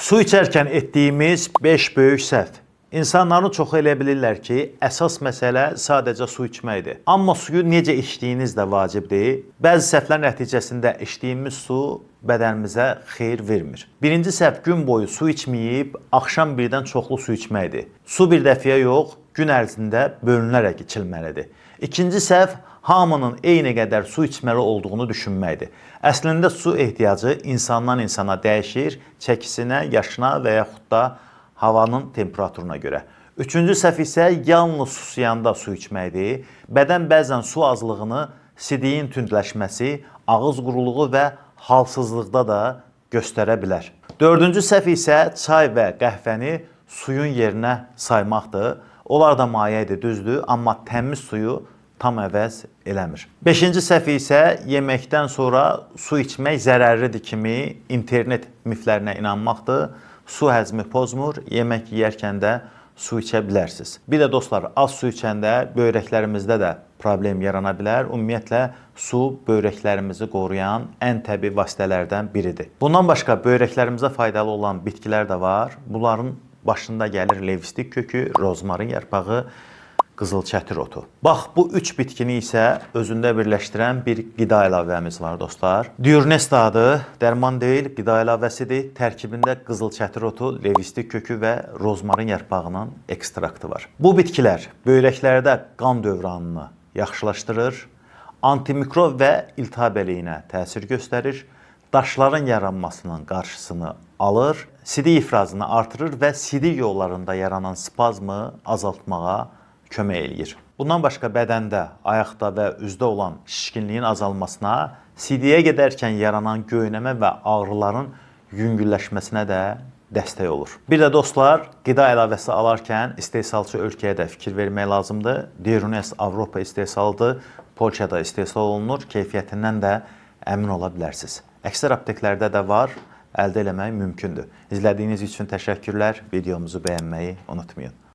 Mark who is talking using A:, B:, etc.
A: Su içərkən etdiyimiz 5 böyük səhv. İnsanların çoxu elə bilirlər ki, əsas məsələ sadəcə su içməkdir. Amma suyu necə içdiyiniz də vacibdir. Bəzi səhvlər nəticəsində içdiyimiz su bədənimizə xeyir vermir. Birinci səhv gün boyu su içməyib, axşam birdən çoxlu su içməkdir. Su bir dəfəyə yox, gün ərzində bölünərək içilməlidir. İkinci səhv hamının eyni qədər su içməli olduğunu düşünməkdir. Əslində su ehtiyacı insandan insana dəyişir, çəkisinə, yaşına və yaxud da havanın temperaturuna görə. Üçüncü səhv isə yalnız susayanda su içməkdir. Bədən bəzən su azlığını sidiyin tündləşməsi, ağız quruluğu və halsızlıqda da göstərə bilər. Dördüncü səhv isə çay və qəhvəni suyun yerinə saymaqdır. Onlar da mayedir, düzdür, amma təmiz suyu tam əvəz eləmir. Beşinci səhv isə yeməkdən sonra su içmək zərərlidir kimi internet miflərinə inanmaqdır. Su həzmi pozmur, yemək yeyərkən də su içə bilərsiniz. Bir də dostlar, az su içəndə böyrəklərimizdə də problem yarana bilər. Ümumiyyətlə su böyrəklərimizi qoruyan ən təbii vasitələrdən biridir. Bundan başqa böyrəklərimizə faydalı olan bitkilər də var. Bunların başında gəlir levistik kökü, rozmarin yarpağı, qızılçətir otu. Bax, bu üç bitkini isə özündə birləşdirən bir qida əlavəmiz var dostlar. Diurnesta adı dərman deyil, qida əlavəsidir. Tərkibində qızılçətir otu, levistik kökü və rozmarin yarpağının ekstraktı var. Bu bitkilər böyrəklərdə qan dövranını yaxşılaşdırır, antimikrob və iltihab əleyhinə təsir göstərir, daşların yaranmasının qarşısını alır, sidik ifrazını artırır və sidik yollarında yaranan spazmı azaltmağa kömək eləyir. Bundan başqa bədəndə, ayaqda və üzdə olan şişkinliyin azalmasına, sidiyə gedərkən yaranan göynəmə və ağrıların yüngülləşməsinə də dəstək olur. Bir də dostlar, qida əlavəsi alarkən istehsalçı ölkəyə də fikir vermək lazımdır. Dirunes Avropa istehsalıdır, Polşada istehsal olunur, keyfiyyətindən də əmin ola bilərsiniz. Əksər apteklərdə də var, əldə eləmək mümkündür. İzlədiyiniz üçün təşəkkürlər. Videomuzu bəyənməyi unutmayın.